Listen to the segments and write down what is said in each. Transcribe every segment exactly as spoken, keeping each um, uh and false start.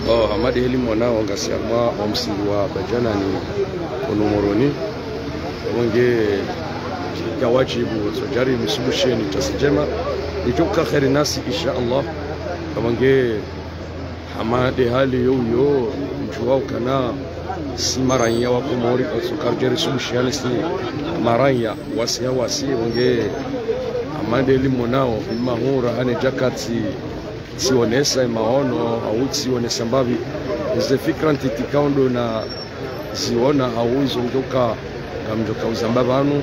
Oh, Hamadi heli mwonao ngasi harumwa omsingi wa Badjanani hunu Moroni. Wonge ya wajibu, tsodjari msubushiyeni tasi ndjema. Nidjoka kheri nasi, insha Allah. Wonge Hamadi hali yo yo, mdjuwa ukana si maranya wa Komori, tsokardjeri subushiyani si maranya, wasi ha wasi, wonge Hamadi heli mwonao, imahura hane djakati, tsionesa emaono, au tsionesa mbapvi. Eze fikira ntiti kaundo na ziona, au izo ndjoka, ngamdjoka uzamba pvanu.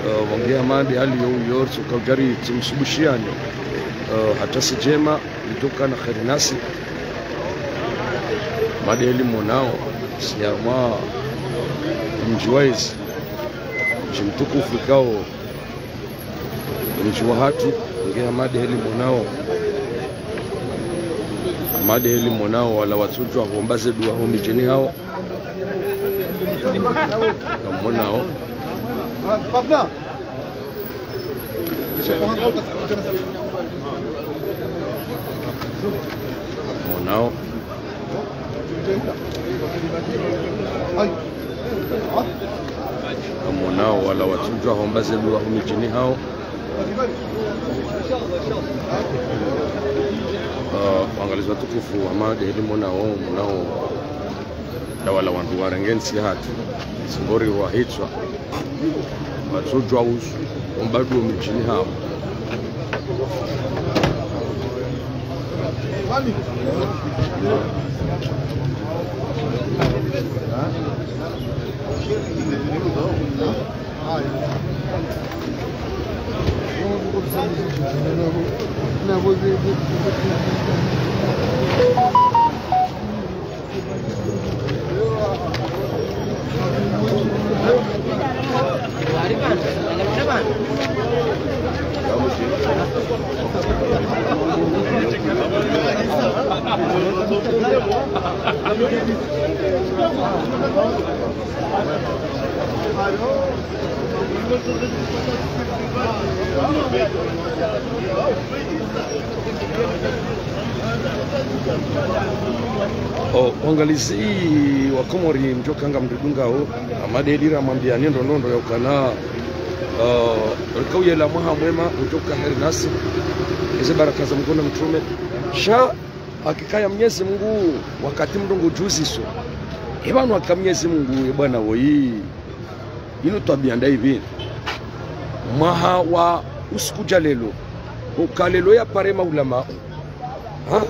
Eh, wonge Hamadi hali yo yo, tsokardjeri tsimsubushiyani. Eh, hata si ndjema, nidjoka na kheri nasi. Hamadi heli mwonao, si harumwa mdji wa ezi, mdji mtukufu ikao, mdji wa hatru, nge Hamadi heli mwonao. Hamadi heli mwonao, wala watsudjuwa homba ze duwa ho midjini hawo. Mwonao. Mwonao. Mwonao, wala watsudjuwa homba ze duwa ho midjini hawo. Ah, wangalizi watukufu, Hamadi heli mwonao, mwonao. Na wala wandru warenge ntsi hatru, zingori wahitswa, watsudjuwa usu, homba duwa midjini hawo. Oh, wangalizi wa Komori, mdjoka ngamridungao, Hamadi heli ramwambiyani ndrongoo ndro ya ukana, eh, rikauyela mwaha mwema, udjoka heri nasi, eze baraka za Mngu na mtrume. Sha, hakika ya Mnyezi Mngu, wakati mndru ngudjuziso. Epvanu hakika Mnyezi Mngu, ye bwana woyi. Inu twabiya ndayipvi? Mwaha wa usiku dja lelo, uka lelo yapare maulamau. Ha?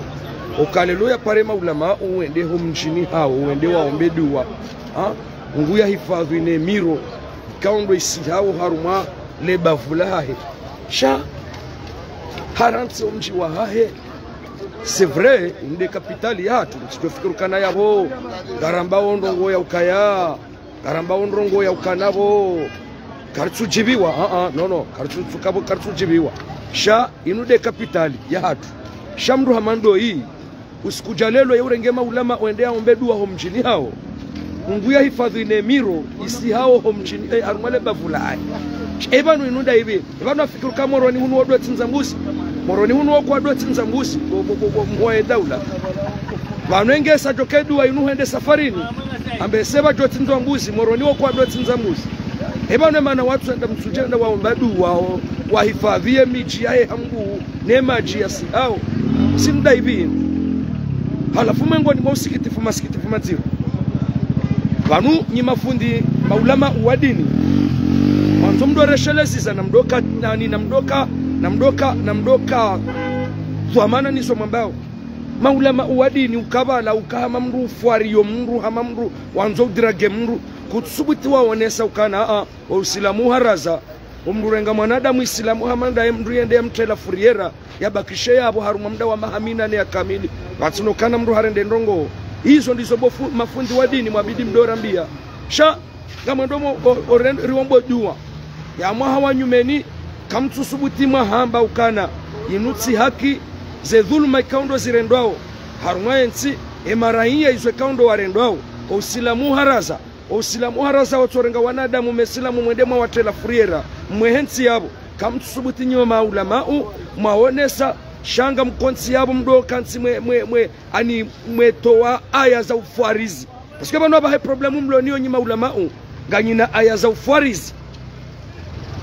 Uka lelo yapare maulamau, wende ho mdjini hawo, wende waombe duwa. Ha? Mngu yahifadhwi ne miro, ikao ndo isihawo harumwa le bavu lahahe. Sha, harantsi omdji wahahe. C'est vrai, inde kapitali yahatru, mtsidjofikiri ukana yapvo, ngarambao ndrongoo ya ukaya, ngarambao ndrongoo ya ukana pvo karitsudjiviwa, ah, ah, no, no, karitsu-, tsukapvo karitsudjiviwa. Sha, inu nde kapitali yahatru. Sha mndru hama ndoyi, usiku dja lelo ye urenge maulama wende yaombe duwa ho mdjini hawo. Mngu yahifadhwi ne miro isihawo ho mdjini, eh, harumwa le bavu lahahe. Epvanu inu ndayipvi? Epvanu wafikiri uka Moroni hunu wandru watsindza mbuzi. Moroni hunu wandru watsindza mbuzi, bo, bo, bo, bo, mhuu wahe daula. Pvanu enge sa djoka duwa inu hende safarini, ambe se pvadjotsindzwa mbuzi, Moroni wandru watsindza mbuzi. Epvanu emana watsu wenda mtsudjenda waomba duwa wo, wahifadhwi ye midji yahe ha Mngu, ne madji yasihawo. Si ndayipvi? Halafu mwengoni mwa usikitifu, masikitifu madziro. Pvanu nyi mafundi, maulama wa dini, mwandzo mndru areshelezeza na mndru ka, nani, na mndru ka, na mndru ka, na mndru ka, dhwamana nizo mwambao. Maulama wa dini, ukapvala, uka hama mndru ufwariyo mndru, hama mndru wandzo udrage mndru, kutsusubuti waonesa ukana, a, o Usilamu uharaza, o mndru urenga mwanadamu Isilamu hama ndaye mndru yende yamtrela furiera, yabakishe yapvo harumwa mda wa maha minane ya kamili. Pvatsina ukana mndru harende ndrongoo. Izo ndizo bo fu-, mafundi wa dini mwabidi mndru urambiya. Sha, ngamwendo mo-, o-, o-, ren-, riombo duwa ya mwaha wa nyumeni, kamtsusubuti mwahamba ukana inu tsi haki, ze dhuluma ikao ndo zirendwao harumwa yentsi, emaraiya izo ikao ndo warendwao. O Usilamu uharaza. O Usilamu uharaza watsorenga wanadamu Mesilamu mwende mwawatrela furiera, mwehe ntsi yapvo. Kamtsusubuti nyi maulamau mwaonesa Sha ngamkontsi yapvo mdo kantsi mwe, mwe, mwe, ani mwetowa aya za ufwarizi. Parce que pvanu apvaha ye problème mlo nayo nyi maulamau, nganyina aya za ufwarizi.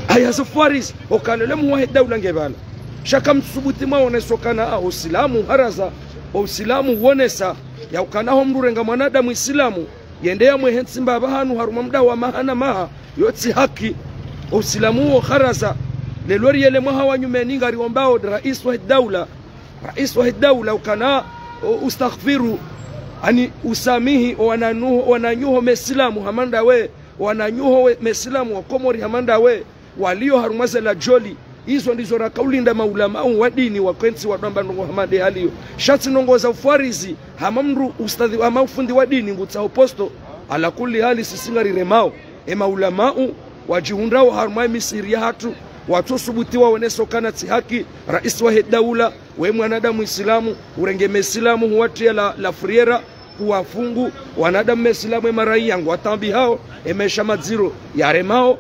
Aya za ufwarizi, okana le muhuu wahe daula nge pvala. Sha kamtsubuti mwaonesa okana, ah, Usilamu uharaza, Usilamu uonesa, ya ukana ho mdru renga mwanadamu Isilamu, yende yamwehe ntsi mbapvi hanu harumwa muda wa maha na maha, yo tsi haki. Usilamu wo uharaza. Leo riyele mwaha wa nyumeni ngariombao raisi wahe daula, raisi wahe daula ukana, o, ustaghfiru, ani usamihi, o wananyuho, wananyuho mesilamu hama ndawe, wananyuho we, mesilamu wa Komori hama ndawe, walio harumwa ze lajoli. Izo ndizo rakaulinda maulamau wa dini wakentsi wadwamba ndrongo hama nde haliyo. Sha tsi ndrongo za ufwarizi, hama mdru ustadhi, hama ufundi wa dini ngutsaho posto. Ala kulli hali sisi ngariremao. E maulamau, wadjihundrao harumwa e misihiri yahatru, watsosubuti waonesa okana tsi haki, raisi wahe daula, we mwanadamu Isilamu, urenge mesilamu huwatriya la, la friera, kuwafungu, wanadamu mesilamu e maraiya ngwataabihao, e maesha madziro yaremao.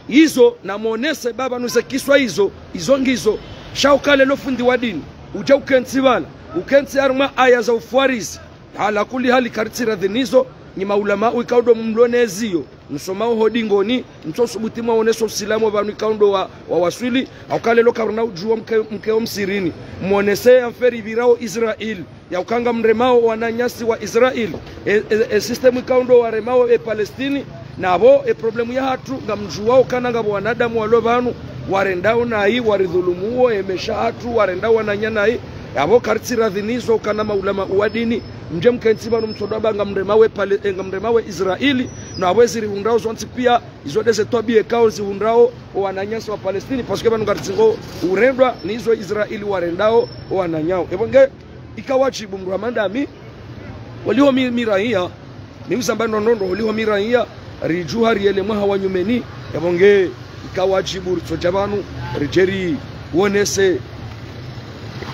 Izo, namonese pvapvanu ze kiswa izo, izo ngizo, sha ukana leo fundi wa dini, udja ukentsi pvala, ukentsi harumwa aya za ufwarizi, ala kulli hali karitsi radhi nizo, nyi maulamau ikao ndo mlo neziyo, msomao ho dingoni, mtsosubuti mwaonesa Usilamu pvanu ikao ndo wa, wa waswili, au ukana leo karuna udjuwa mke, mkeo msihirini, mwonese ye affaire ipvirao Israel, ya ukana ngamremao wananyasi wa Israel, e, e, e système ikao ndo waremao e Palestine, napvo e problème yahatru, ngamdjuwao okana ngapvo wanadamu walo pvanu, warendao nayi, waridhulumuo, e maesha yahatru, warendao wananya nayi, yapvo karitsi radhi nizo ukana maulamau wa dini, mdje mkentsi pvanu mtsodwamba ngamremao e Pale-, e, ngamremao e Israel, napvo ezirihundrao zontsi pia, izo ndeze twabiya ikao zihundrao o wananyasi wa Palestine, parce que pvanu ngaritsingo urendwa nizo Israel warendao o wananyao. Epvo nge, ika wadjibu mdru hama ndami, oliho mi, mi raiya, mi uzamba ndrongoo, oliho mi raiya, ridjuha riyele mwaha wa nyumeni, epvo nge, ika wadjibu ritsodja pvanu, ridje riwonese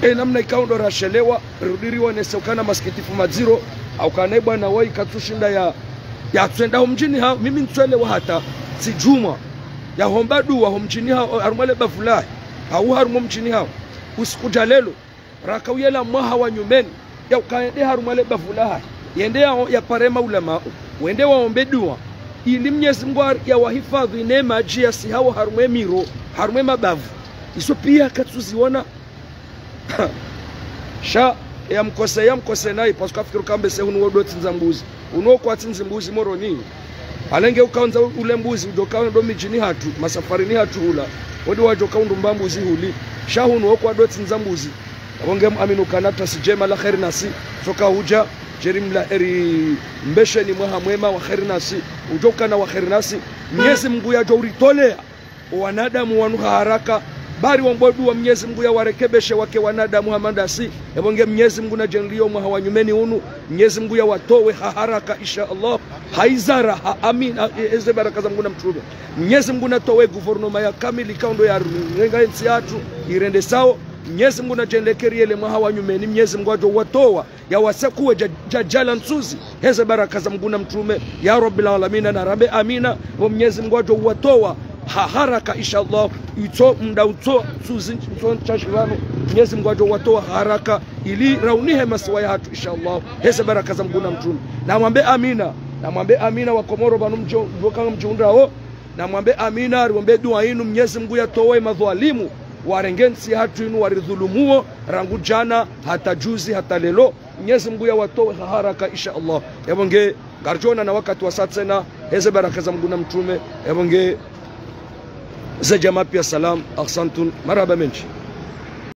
e namna ikao ndo rashelewa, rirudi riwonese ukana masikitifu madziro, au ukana e bwana wayi katsushinda ya, yatswenda ho mdjini hawo, mimi ntsuelewa hata, tsi djumwa, yahomba duwa ho mdjini hawo, harumwa le bavu lahe, hau harumwa mdjini hawo, usiku dja leo, rakauyela mwaha wa nyumeni, ya ukana yende harumwa le bavu lahahe, yende ya, yapare maulamau, wende waombe duwa, ili Mnyezi Mungu ari-, yawahifadhwi ne madji yasihao harumwa e miro, harumwa e mabavu. Izo pia katsuziona. Sha, yamkose, yamkose nayi, parce que afikiri ukamba ese hunu wo ndo tsindza mbuzi. Hunu wo kwatsindzi mbuzi Moroni. Alenge ukaondza ule mbuzi, udjo kaondo midjini hatru, masafarini hatru hula. Wo ndo wadjo kaundrumba mbuzi huli. Sha hunu wo kwado tsindza mbuzi. Epvo nge muamini ukana tasi djema la kheri nasi, tsoka udja, djeri mla eri mbesheni mwaha mwema wa kheri nasi, udjo ukana wa kheri nasi, Mnyezi Mungu yadjo uritolea o wanadamu wanu ha haraka, bari wombe duwa Mnyezi Mungu yawarekebeshe wake wanadamu hama ndasi, epvo nge Mnyezi Mungu nadjenliyo mwaha wa nyumeni unu, Mnyezi Mungu yawatowe ha haraka, insha Allah, ha izara, ha amina, e-, eze baraka za Mungu na mtrume. Mnyezi Mungu natowe gouvernement ya kamili ikao ndo yarenga entsi yahatru, irendesao, Mnyezi Mungu nadjenlekeriye le mwaha wa nyumeni, Mnyezi Mungu yadjo uwatowa, yawasekuwe dja-, djadjala ntsuzi, heze baraka za Mungu na mtrume, ya Rabbil Alamina, narambe amina, epvo Mnyezi Mungu yadjo uwatowa, ha haraka, insha Allah, itso mda utso, ntsuzi, ntso ntsashi pvanu, Mnyezi Mungu yadjo uwatowa ha haraka, ili raunihe masiwa yahatru, insha Allah, heze baraka za Mungu na mtrume. Namwambe amina, namwambe amina, wa Komoro pvanu mdjo, mdjo ukana mdjihundrao, namwambe amina, riombe duwa inu, Mnyezi Mungu yatowe madhwalimu, warenge ntsi yahatru inu, waridhulumuo, rangu djana, hata juzi, hata leo. Mnyezi Mungu yawatowe ha haraka, insha Allah. Epvo nge, ngaridjo onana wakati wasa tsena, heze baraka za Mungu na mtrume, epvo nge, ze djama pia salam, ahsantun, marahaba mendji.